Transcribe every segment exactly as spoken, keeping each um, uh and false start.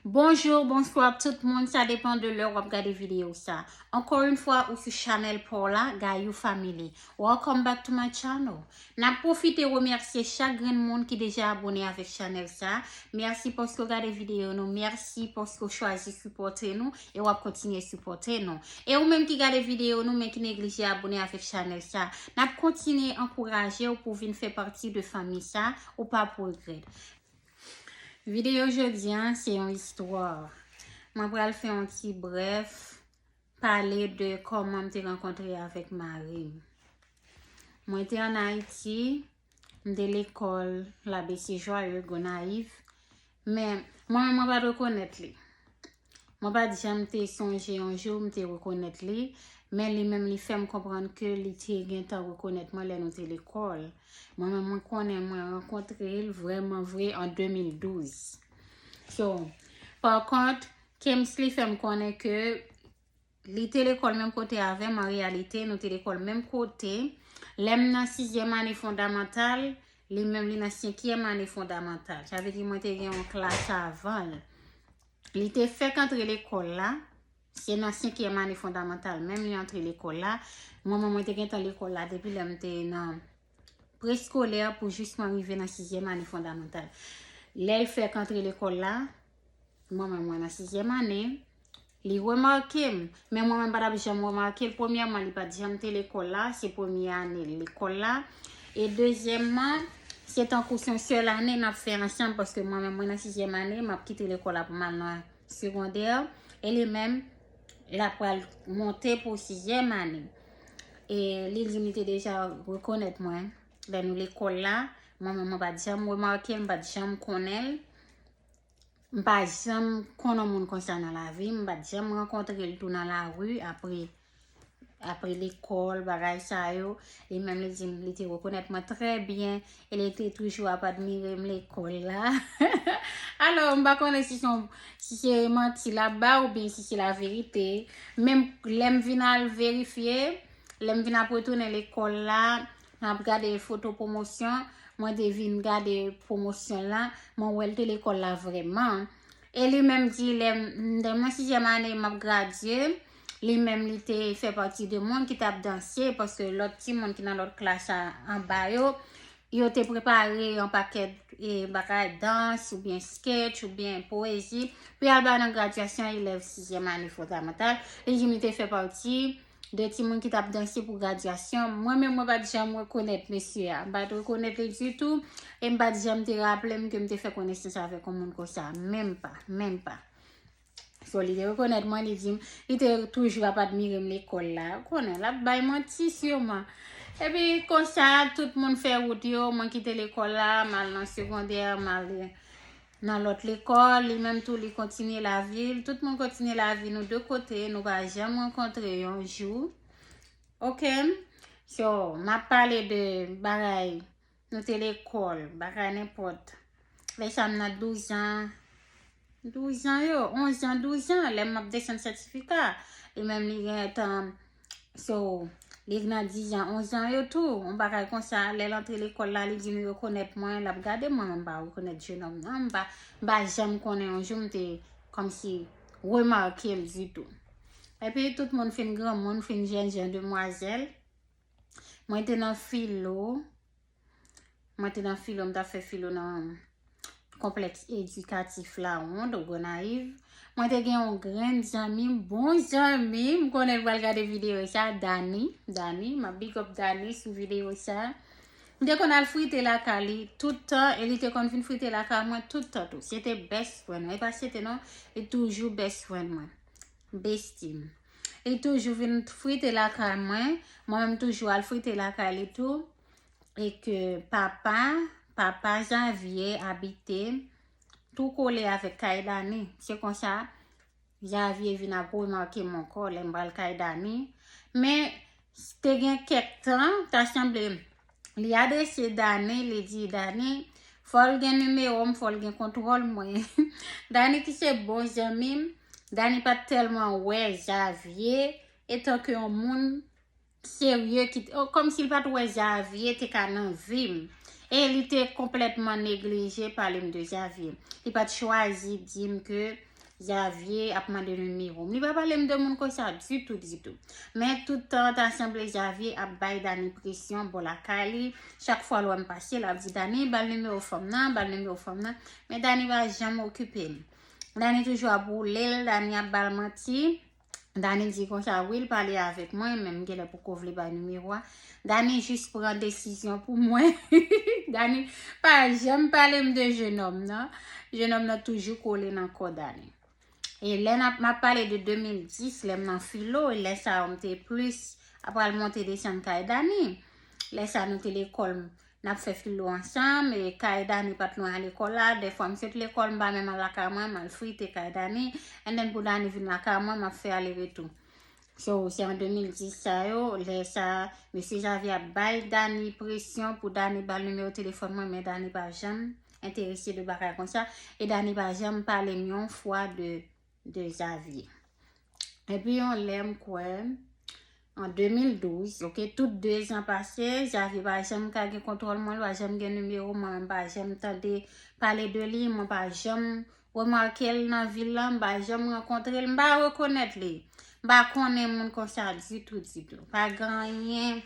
Bonjou, bonswa tout moun, sa depan de lè w ap gade videyo sa. Ankò yon fwa, ou sou chanèl pa w la, Gayou Family. Welcome back to my channel. N ap pwofite remèsye chak grenn moun ki deja abone avèk chanèl sa. Mèsi paske w gade videyo nou, mèsi paske w chwazi sipòte nou e w ap kontinye sipòte nou. E ou menm ki gade videyo nou men ki neglije abone avèk chanèl sa, n ap kontinye ankouraje w pou w vin fè pati de fanmi sa, ou p ap regrèt. Videyo jodi a, se yon istwa. Mwen pral fè yon ti brèf, pale de kòman m te rankontre avèk mari m. Mwen te ann Ayiti, m te lekòl Labesi Jwaye, Gonayiv, men mwen menm mwen pa t rekonèt li. Mwen pa t janm te sonje yon jou m te rekonèt li, men li menm li fè m konprann ke li te gentan rekonèt mwen lè nou te lekòl. Mwen menm mwen konnen mwen rankontre l vrèman vre an de mil douz. So, pa kont, Kemsley fè m konnen ke li te lekòl menm kote avè m, an reyalite, nou te lekòl menm kote. Lè m nan sizyèm ane fondamantal, li menm li nan senkyèm ane fondamantal. Sa vle di mwen te gen yon klas avan l. Li te fèk antre lekòl la, se nan senkyèm ane fondamantal menm li antre lekòl la. Mwen menm mwen te gentan lekòl la depi lè m te nan preskolè pou jis mwen rive nan sizyèm ane fondamantal. Lè l fèk antre lekòl la, mwen menm mwen nan sizyèm ane, li remake m. Men mwen menm pa t ap janm remake l. Premyèman, li pa t janm te lekòl la, se premye ane l lekòl la. E dezyèmman, se tankou se yon sèl ane n ap fè ansanm, paske mwen menm mwen nan sizyèm ane, m ap kite lekòl la pou m al nan segondè. E li menm, l ap pral monte pou sizyèm ane. E li di m li te deja rekonèt mwen lè nou lekòl la. Mwen menm mwen pa t janm remake l, m pa t janm konnen l. M pa janm konn yon moun konsa nan lavi m, m pa t janm rankontre l tou nan lari apre, apre lekòl, bagay sa yo. Li menm li di m li te rekonèt mwen trè byen e li te toujou ap admire m lekòl la. Alò, m pa konnen si se yon, si se manti l ap bay oubyen si se laverite. Men lè m vin al verifye, lè m vin ap retounen lekòl la, m ap gade foto pwomosyon, mwen te vin gade pwomosyon la, mwen wè l te lekòl la vrèman. E li menm di, lè m, lè m nan sizyèm ane, m ap gradye, li menm li te fè pati de moun ki t ap danse, paske lòt timoun ki nan lòt klas a, anba yo, yo te prepare yon pakèt, e, bagay, dans, oubyen sketch, oubyen powezi, pou y al bay nan gradyasyon elèv sizyèm ane fondamantal. Li di m li te fè pati de timoun ki t ap danse pou gradyasyon. Mwen menm, mwen pa t janm rekonèt mesye a. M pa t rekonèt li ditou. E m pa t janm te raple m ke m te fè konesans avèk yon moun konsa. Menm pa, menm pa. So, li te rekonèt mwen, li di m, li te toujou ap admire m lekòl la. Ou konnen, l ap bay manti siman. Epi, konsa, tout moun fè wout yo, mwen kite lekòl la, m al nan segondè, m al nan lòt lekòl, li menm tou, li kontinye lavi l. Tout moun kontinye lavi nou de kote, nou pa janm rankontre yon jou. Oke? So, m ap pale de bagay, nou te lekòl, bagay nenpòt. Lè sa m nan douz an, douz an yo, onz an, douz an, lè m ap desann sètifika. Li menm li gen tan, so, li nan diz an, onz an yo tou, yon bagay konsa. Lè l antre lekòl la, li di m li rekonèt mwen, l ap gade mwen, men m pa rekonèt jenòm nan, m pa, m pa janm konnen yon jou m te kòmsi remake l ditou. Epi tout moun fin granmoun, fin jènjan demwazèl. Mwen te nan filo. Mwen te nan filo, m t ap fè filo nan konplèks edikatif Lawond, Gonayiv. Mwen te gen yon grenn zanmi m, bon zanmi m, m konnen l pral gade videyo sa, Dani. Dani, m ap big up Dani sou videyo sa. M te konn al frite lakay li tout tan, e li te konn vin frite lakay mwen tout tan tou. Se te best friend mwen. E pa se te non, li toujou best friend mwen. Bestie m. Li toujou vin frite lakay mwen. Mwen menm toujou al frite lakay li tou. E ke papa, papa Janvye abite tou kole avèk kay Dani. Se konsa, Janvye vin ap remake m ankò lè m pral kay Dani. Men, te gen kèk tan, ta sanble, li adrese Dani, li di, Dani, fò l gen nimewo m, fò l gen kontwòl mwen. Dani ki se bon zanmi m, Dani pa t tèlman wè Janvye etanke yon moun serye, ki, o, kòmsi l pa t wè Janvye te ka nan vi m. E li te konplètman neglije pale m de Janvye. Li pa t chwazi di m ke Xavier ap mande nimewo m. Li pa pale m de moun konsa ditou, ditou. Men tout tan, ta sanble Xavier ap bay Dani presyon bò lakay li. Chak fwa l wè m pase, l ap di, "Dani, ba l nimewo fanm nan, ba l nimewo fanm nan." Men Dani pa janm okipe l. Dani toujou ap woule l, Dani ap ba l manti. Dani di konsa, wi, l pale avèk mwen, men m genlè poko vle bay nimewo a. Dani jis pran desizyon pou mwen. Dani pa janm pale m de jenòm nan. Jenòm nan toujou kole nan kò Dani. E lè n ap, m ap pale de de mil dis, lè m nan filo, e lè sa yo m te plis ap al monte desann kay Dani. Lè sa nou te lekòl, n ap fè filo ansanm, e kay Dani pa t lwen a lekòl la. Dèfwa m sot lekòl, m pa menm al lakay mwen, m al frite kay Dani. And then pou Dani vin lakay mwen, m ap fè ale retou. So, se an de mil dis sa yo, lè sa, mesye Xavier ap bay Dani presyon pou Dani ba l nimewo telefòn mwen, men Dani pa janm enterese de bagay konsa. E Dani pa janm pale m yon fwa de, de Xavier. Epi yon lè m kwè, an de mil douz, ok, tout de zan pase, Xavier pa janm ka gen kontwòl mwen, li pa janm gen nimewo mwen, mwen pa janm tande pale de li, mwen pa janm remake l nan vil la, m pa janm rankontre l, m pa rekonèt li. M pa konnen moun konsa ditou, ditou. Pa gen anyen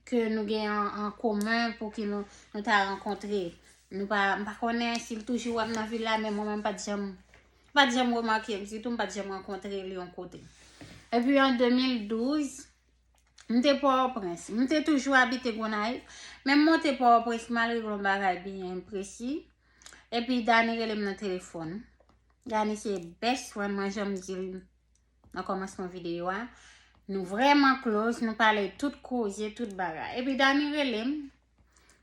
ke nou gen an, an komen pou ki nou, nou ta rankontre. Nou pa, m pa konnen si l toujou wè m nan vil la, men mwen menm m pa t janm, m pa t janm remake l ditou, m pa t janm rankontre l yon kote. Epi an de mil douz, m te Pòtoprens. M te toujou abite Gonayiv, men m monte Pòtoprens malgre yon bagay byen presi. Epi Dani rele m nan telefòn. Dani se best friend mwen, jan m di l nan kòmansman videyo a. Nou vrèman close, nou pale tout koze, tout bagay. Epi Dani rele m.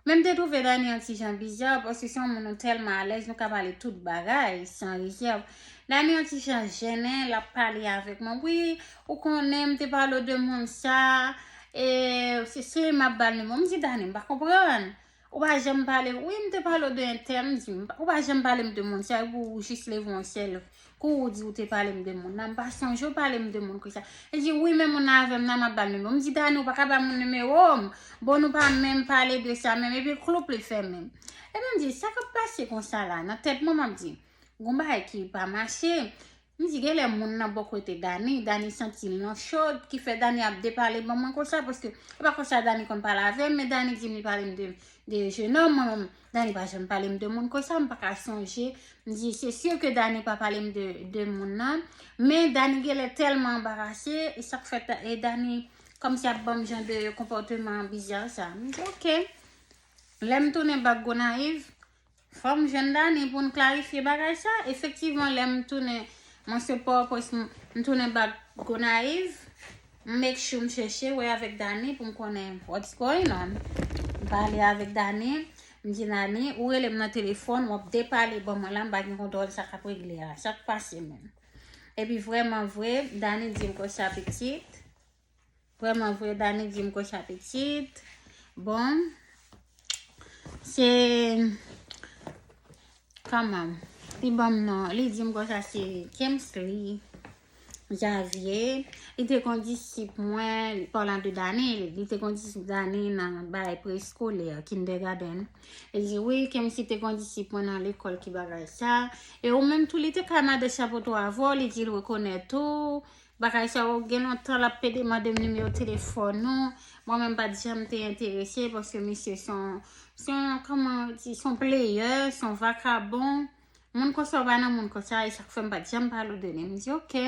Men m te twouve Dani yon ti jan biza, paske se yon moun nou tèlman alèz, nou ka pale tout bagay, san rezèv. Dani yon ti jan jennen, l ap pale avèk mwen. Wi, ou konnen, m te pale w de moun sa, e se, se m ap ba l nimewo. M di, Dani, m pa konprann. Ou pa janm pale, wi, m te pale w de entèl, m di, ou pa janm pale m de moun sa, epi ou jis leve yon sèl kou ou di ou te pale m de moun nan, m pa sonje w pale m de moun konsa. Li di, wi, men moun nan avè m nan, m ap ba l nimewo. M di, Dani, ou pa ka ba moun nimewo m. Bon, nou pa menm pale de sa menm, epi kloup li fèmen. Epi m di, sa k ap pase konsa la? Nan tèt mwen, m ap di, gon bagay ki pa mache. M di, genlè moun nan bò kote Dani, Dani santi l nan chòd, ki fè Dani ap depale ban mwen konsa, paske e pa konsa Dani konn pale avè m, men Dani di m li pale m de, de jenòm, mwen menm, Dani pa janm pale m de moun konsa, m pa ka sonje. M di, se si ke Dani pa pale m de, de moun nan, men Dani genlè tèlman anbarase, e sa k fè, e Dani kòmsi ap ban m jan de konpòteman biza sa. M di, oke. Lè m tounen bak Gonayiv, fò m jwenn Dani pou n klarifye bagay sa. Efektivman, lè m tounen, mwen sot Pòtoprens, m, m tounen bak Gonayiv, m make sure m chèche wè avèk Dani pou m konnen what's going on. M pale avèk Dani, m di, Dani, ou rele m nan telefòn, w ap depale ban mwen la, m pa gen kontwòl sa k ap regle a. Sa k pase menm? Epi vrèman vre, Dani di m konsa, pitit. Vrèman vre, Dani di m konsa, pitit. Bon, se, kòman? Li ban m non, li di m konsa se Kemsley Xavier. Li te kon disip mwen, palan de Dani, li te kon disip Dani nan bay preskolè, kindergarten. Li di, wi, Kemsley te kon disip mwen nan lekòl ki bagay sa. E ou menm tou, li te ka mande chapo tou avè w, li di l rekonèt ou. Bagay sa yo gen lontan l ap pede mande m nimewo telefòn ou. Mwen menm pa t janm te enterese paske misye se yon, se yon, kòman di, se yon player, se yon vakabon. Moun konsa w pa nan moun konsa, e sa k fè m pa t janm pale w de li. M di, oke.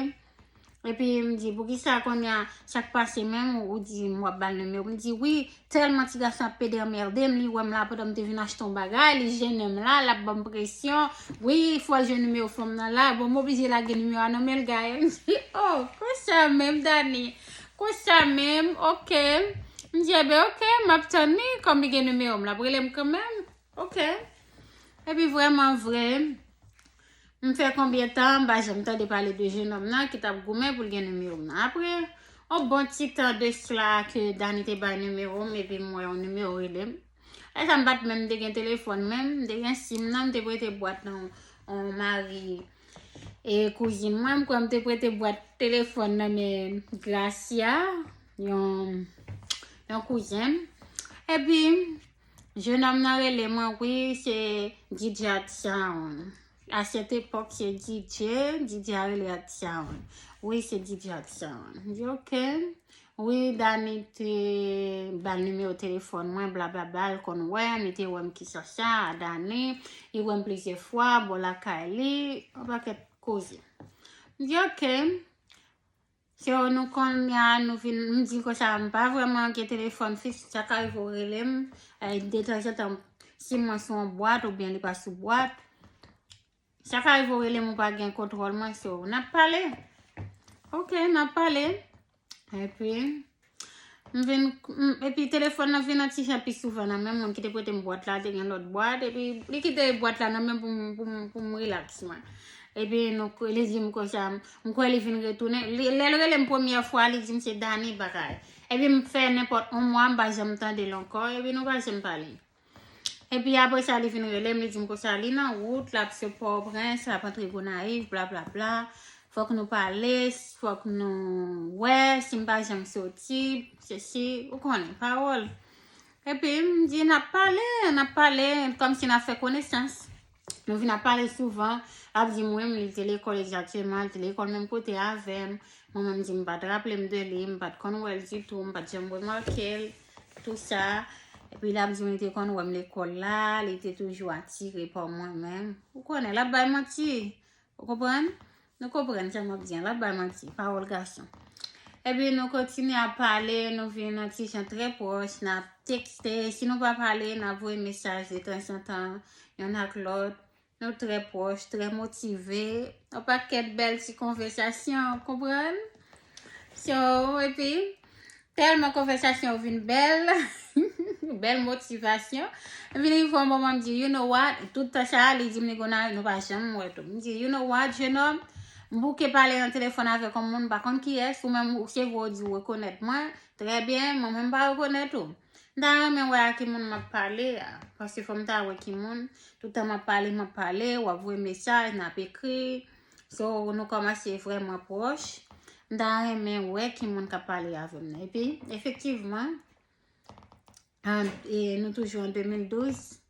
Epi m di, poukisa kounye a, sa k pase menm, ou di m w ap ba l nimewo m? Li di, wi, tèlman ti gason ap pede anmède m, li wè m la pandan m te vin achte yon bagay, li jennen m la, l ap ban m presyon. Wi, fò l jwenn nimewo fanm nan la. Bon, m oblije lage nimewo a nan men l, Gaël. M di, oh, konsa menm, Dani. Konsa menm, oke. M di, enben, oke, m ap tann li, kòm li gen nimewo m, l ap rele m kanmenm. Oke. Epi vrèman vre, m fè konbyen tan, m pa janm tande pale de jenòm nan ki t ap goumen pou l gen nimewo m nan. Apre yon bon ti tan de sila ke Dani te bay nimewo m, epi m wè yon nimewo rele m. Lè sa m pa t menm te gen telefòn menm, m te gen sim nan, m te prete bwat nan yon mari e kouzin mwen, m kwè m te prete bwat telefòn nan men Gracia, yon, yon kouzen m. Epi, jenòm nan rele mwen, wi, se Didjat Sound. A sèt epòk, se D J, D J a rele Hot Sound. Wi, se D J Hot Sound. M di, "Ok." Wi, Dani te ba l nimewo telefòn mwen, blablabla, l konn wè m, li te wè m ki sa sa, a Dani, li wè m plizyè fwa, bò lakay li, yon pakèt koze. M di, "Ok." So, nou konn ya, nou vin, m di konsa, m pa vrèman gen telefòn fiks, sa ka rive w rele m, eh, detanzantan, si mwen sou yon bwat oubyen li pa sou bwat, sa ka rive w rele m, ou pa gen kontwòl mwen, so, n ap pale. Ok, n ap pale. Epi, m vin, m, epi telefòn nan vin yon ti jan pi souvan nan men m, moun ki te prete m bwat la, te gen lòt bwat, epi li kite bwat la nan men m pou m, pou m, pou m rilaks mwen. Epi nou, li di m konsa, m kwè li vin retounen. Li, lè l rele m premyè fwa, li di m se Dani bagay. Epi m fè nenpòt yon mwa, m pa janm tande l ankò, epi nou pa janm pale. Epi apre sa, li vin rele m, li di m konsa, li nan wout, l ap sot Pòtoprens, l ap antre Gonayiv, blablabla. Fòk nou pale, fòk nou wè, si m pa janm soti, sesi, ou konnen, pawòl. Epi m di, "N ap pale, n ap pale, kòmsi n ap fè konesans." Nou vin ap pale souvan, l ap di m, wi, li te lekòl egzakteman, li te lekòl menm kote avè m. Mwen menm, m di m pa t raple m de li, m pa t konn wè l ditou, m pa t janm remake l, tou sa. Epi l ap di m li te konn wè m lekòl la, li te toujou atire pa mwen menm. Ou konnen, l ap bay manti. Ou konprann? Nou konprann sa m ap di an, l ap bay manti, pawòl gason. Epi nou kontinye ap pale, nou vin yon ti jan trè pwòch, n ap tekste, si nou pa pale, n ap voye mesaj detanzantan, yonn ak lòt. Nou trè pwòch, trè motive, yon pakèt bèl ti konvèsasyon, konprann? So, epi, tèlman konvèsasyon yo vin bèl, bèl motivasyon. Epi li fè yon moman m di, "You know what?" Tout tan sa, li di m li Gonayiv, nou pa janm wè tou. M di, "You know what, jenòm? M bouke pale nan telefòn avèk yon moun, m pa konn kiyès, ou menm, ou se vre ou di ou rekonèt mwen. Trè byen, mwen menm m pa rekonèt ou." M ta renmen wè a ki moun m ap pale a, paske fò m ta wè ki moun. Tout tan m ap pale, m ap pale, w ap voye mesaj, n ap ekri. So, nou kòmanse vrèman pwòch. M ta renmen wè ki moun k ap pale avè m nan. Epi, efektivman, an, e, nou toujou an de mil douz.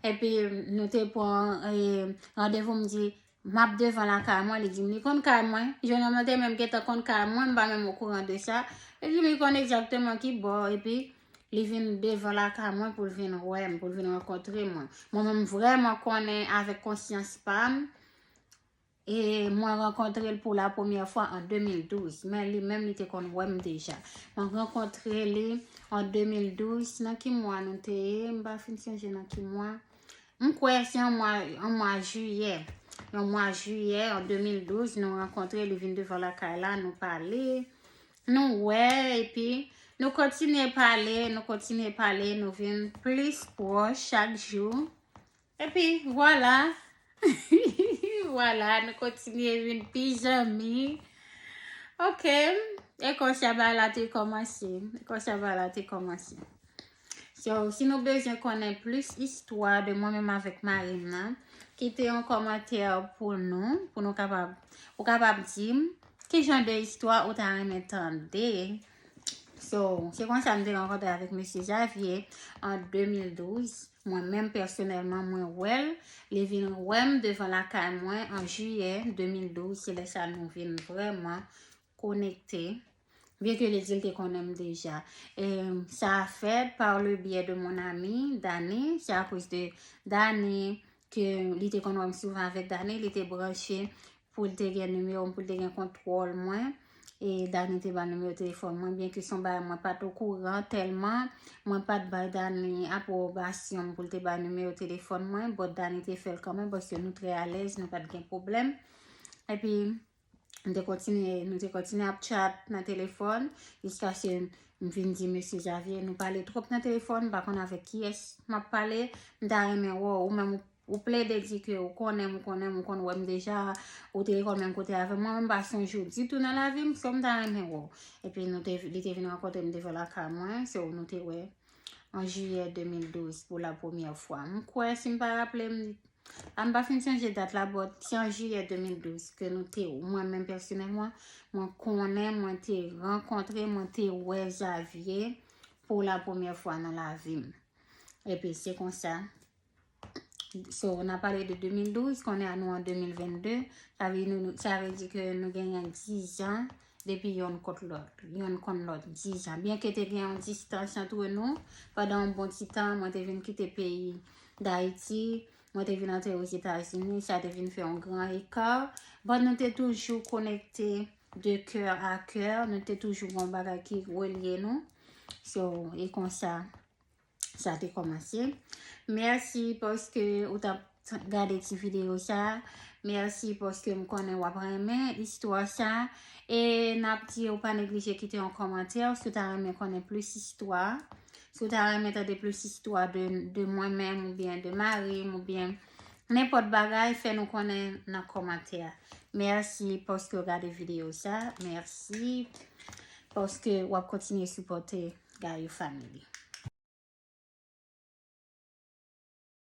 Epi, nou te pran, e, randevou, m di, "M ap devan lakay mwen," li di m li konn kay mwen. Jennonm nan te menm gentan konn kay mwen, m pa menm okouran de sa. Li di m li konn egzakteman ki bò, epi li vin devan lakay mwen pou l vin wè m, pou l vin rankontre mwen. Mwen menm vrèman konnen avèk konsyans pa m, e mwen rankontre l pou la premyè fwa an de mil douz, men li menm li te konn wè m deja. Mwen rankontre li an de mil douz, nan ki mwa nou te ye? M pa fin sonje nan ki mwa. M kwè se an mwa, an mwa jiyè. Yon mwa jiyè an de mil douz, nou rankontre, li vin devan lakay la, nou pale, nou wè, epi nou kontinye pale, nou kontinye pale, nou vin plis pwòch chak jou. Epi, vwala. Vwala, nou kontinye vin pi zanmi. Ok, e konsa bagay la te kòmanse. E konsa bagay la te kòmanse. So, si nou bezwen konnen plis istwa de mwen menm avèk mari m nan, kite yon kòmantè pou nou, pou nou kapab, ou kapab di m ki jan de istwa ou ta renmen tande. So, se konsa m te rankontre avèk mesye Xavier an de mil douz. Mwen menm pèsonèlman, mwen wè l. Li vin wè m devan lakay mwen an jiyè de mil douz. Se lè sa nou vin vrèman konekte. Byen ke li di l te konnen m deja. E sa a fèt par le biais de mon ami Dani. Se akoz de Dani ke li te konn wè m souvan avèk Dani. Li te branche pou l te gen nimewo m, pou l te gen kontwòl mwen. E Dani te ba nimewo telefòn mwen, byen ke se yon bagay mwen pa t okouran tèlman. Mwen pa t bay Dani apwobasyon m pou l te ba nimewo telefòn mwen, but Dani te fè l kanmenm, paske nou trè alèz, nou pa t gen pwoblèm. Epi, m te kontinye, nou te kontinye ap chat nan telefòn, jiskaske m vin di mesye Xavier, nou pale twòp nan telefòn, m pa konn avèk kiyès m ap pale, m ta renmen wè w, ou menm ou, ou plede di ke ou konnen m, ou konnen m, ou konn wè m deja, ou te lekòl menm kote avè m, mwen menm m pa sonje w ditou nan lavi m, so m ta renmen wè w. Epi nou te, li te vin rankontre m devan lakay mwen, so nou te wè an jiyè de mil douz pou la premyè fwa. M kwè, si m pa raple m, a m pa fin sonje dat la, but se an jiyè de mil douz ke nou te, mwen menm pèsonèlman, mwen konnen, mwen te rankontre, mwen te wè Xavier pou la premyè fwa nan lavi m. Epi se konsa, So, n ap pale de de mil douz, kounye a nou an de mil venn de. Sa vle, nou, sa vle di ke nou genyen dis jan depi yonn kont lòt, yonn konn lòt, dis jan. Byenke te gen yon distans antre nou pandan yon bon ti tan, mwen te vin kite peyi Dayiti, mwen te vin antre Ozetazini, sa te vin fè yon gran eka. But nou te toujou konekte de cœur à cœur, nou te toujou gen yon bagay ki relye nou. So, e konsa, sa te kòmanse. Mèsi paske ou t ap gade ti videyo sa. Mèsi paske m konnen w ap renmen istwa sa. E n ap di w pa neglije kite yon kòmantè si w ta renmen konnen plis istwa. Si w ta renmen tande plis istwa de, de mwen menm oubyen de mari m oubyen nenpòt bagay, fè nou konnen nan kòmantè. Mèsi paske w gade videyo sa. Mèsi paske w ap kontinye sipòte Gayou Family.